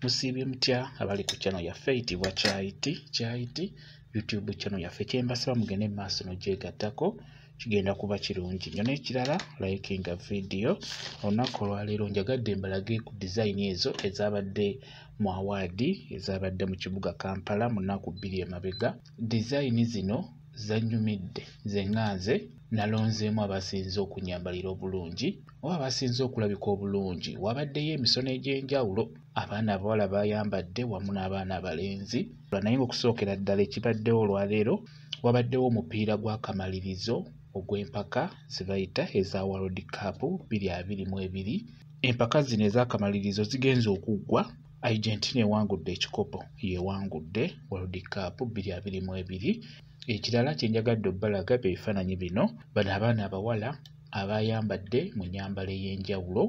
Musiibye mutya abali ku channel yaffe eyitibwa Kyayiti Kyayiti YouTube channel yaffe. Kyembasaba mugende mu maaso n'ogyegattako, kigenda kuba kirungi nnyo. N'ekirala, likinga video. Olunaku olwaleero njagadde mbalage ku design ezo ezabadde mu award ezabadde mu kibuga Kampala mu nnaku 2 emabega. Design zino zannyumidde, nze nga nze nalonzeemu abasinze okunyambalira obulungi oba abasinze okulabika obulungi. Wabaddeyo emisono egy'enjawulo, abaana abawala bayambadde wamu n'abaana abalenzi. Naye ng'okusookera ddala ekibaddewo olwaleero, wabaddewo omupiira gw'akamalirizo ogw'empaka ze bayita eza World Cup 2022. Empaka zino ez'akamalirizo zigenze okuggwa, Argentina ewangudde ekikopo, y'ewangudde World Cup 2022. Ekirala kye njagadde obbalaga bye bifaananyi bino. Bano abaana abawala abayambadde mu nnyambala ey'enjawulo,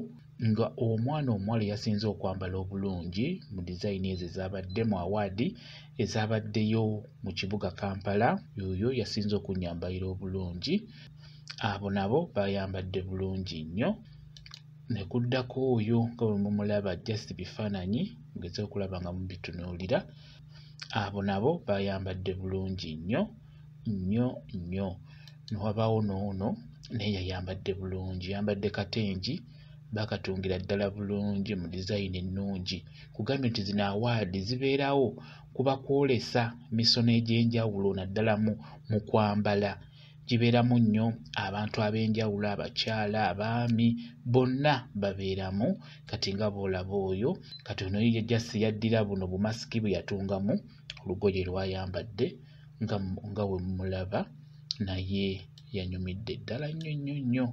nga omwana omuwala eyasinze okwambala obulungi mu design ezo ezabadde mu award ezabaddeyo mu kibuga Kampala, y'oyo yasinze okunnyambalira obulungi. Abo nabo bayambadde bulungi nnyo. Ne kuddako oyo nga bwe mumulaba, just bifaananyi mugeze okulaba nga mubitunuulira. Abo nabo bayambadde bulungi nnyo nnyo nnyo. Ne wabaawo n'ono naye yayambadde bulungi, yambadde katengi baakatungira ddala bulungi mu design ennungi. Nkugambye nti zino award zibeerawo kuba kwolesa misono egy'enjawulo, naddala mu kwambala. Gibeeramu nnyo abantu ab'enjawulo, abakyala, abaami, bonna babeeramu. Kati nga bw'olaba oyo, kati ono ye just yaddira buno bumasiki bwe yatungamu olugoye lw'ayambadde nga bwe mumulaba, naye yanyumidde ddala nnyo nnyo nnyo.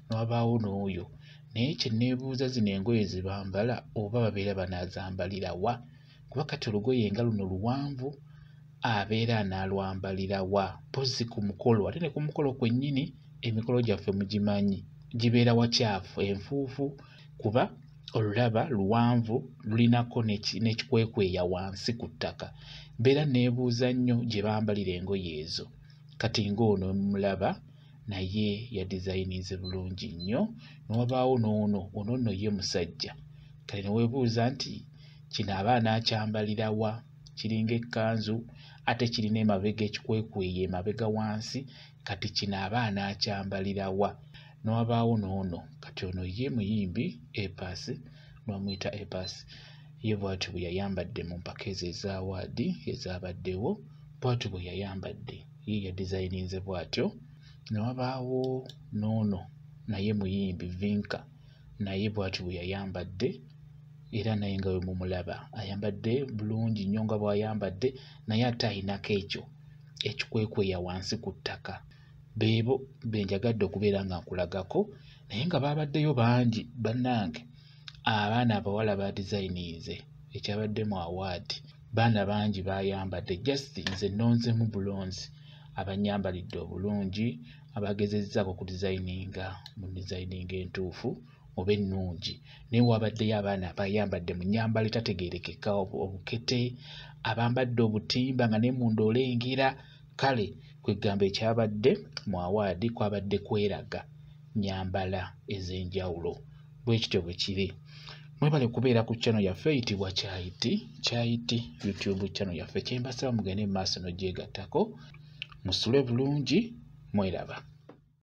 Ne wabaawo n'oyo. Naye kye neebuuza, zino engoye ze bambala oba babeera banaazambalira wa? Kuba kati olugoye nga luno luwanvu, abeera anaalwambalira wa? Mpozzi ku mukolo, ate ne ku mukolo kwennyini emikolo gyaffe mugimanyi, gibeera wakyafu, enfuufu, kuba olulaba luwanvu, lulinako n'ekikwekweya wansi ku ttaka. Mbeera neebuuza nnyo gye bambalira engoye ezo. Kati ng'ono mulaba naye yadizayininze bulungi nnyo. Ne wabaawo n'ono, ono nno ye musajja. Kale ne weebuuza nti kino aba anaakyambalira wa? Kiringa ekkanzu ate kirina emabega ekikwekweyo emabega wansi, kati kino aba anaakyambalira wa? Ne wabaawo n'ono, kati ono ye muyimbi A Pass, bamuyita A Pass. Ye bw'atyo bwe yayambadde mu mpaka ezo eza award ezabaddewo, bw'atyo bwe yayambadde, ye yadizayininze bw'atyo. Ne wabaawo n'ono naye muyimbi Vinka, naye bw'atyo bwe yayambadde, era naye nga bwe mumulaba ayambadde bulungi nnyo nga bw'ayambadde, naye ate ayinako ekyo ekikwekweya wansi ku ttaka. Beebo be njagadde okubeera nga nkulagako, naye nga baabaddeyo bangi bannange. Abaana abawala baadizayininze ekyabadde mu award, baana bangi baayambadde. Just nze nnonzeemu bulonzi abannyambalidde obulungi, abagezezzaako okudizayininga mu dizayininga entuufu oba ennungi. Naye wabaddeyo abaana abayambadde mu nnyambala etategeerekeka, obukete, abambadde obutimba nga ne munda olengera. Kale kwe ggamba ekyabadde mu award kwabadde kweraga nnyambala ez'enjawulo. Bwe kityo bwe kiri. Mwebale kubeera ku channel yaffe eyitibwa Kyayiti Kyayiti YouTube channel yaffe. Kye mbasaba mugende mu maaso n'ogyegattako, musule bulungi, mweraba.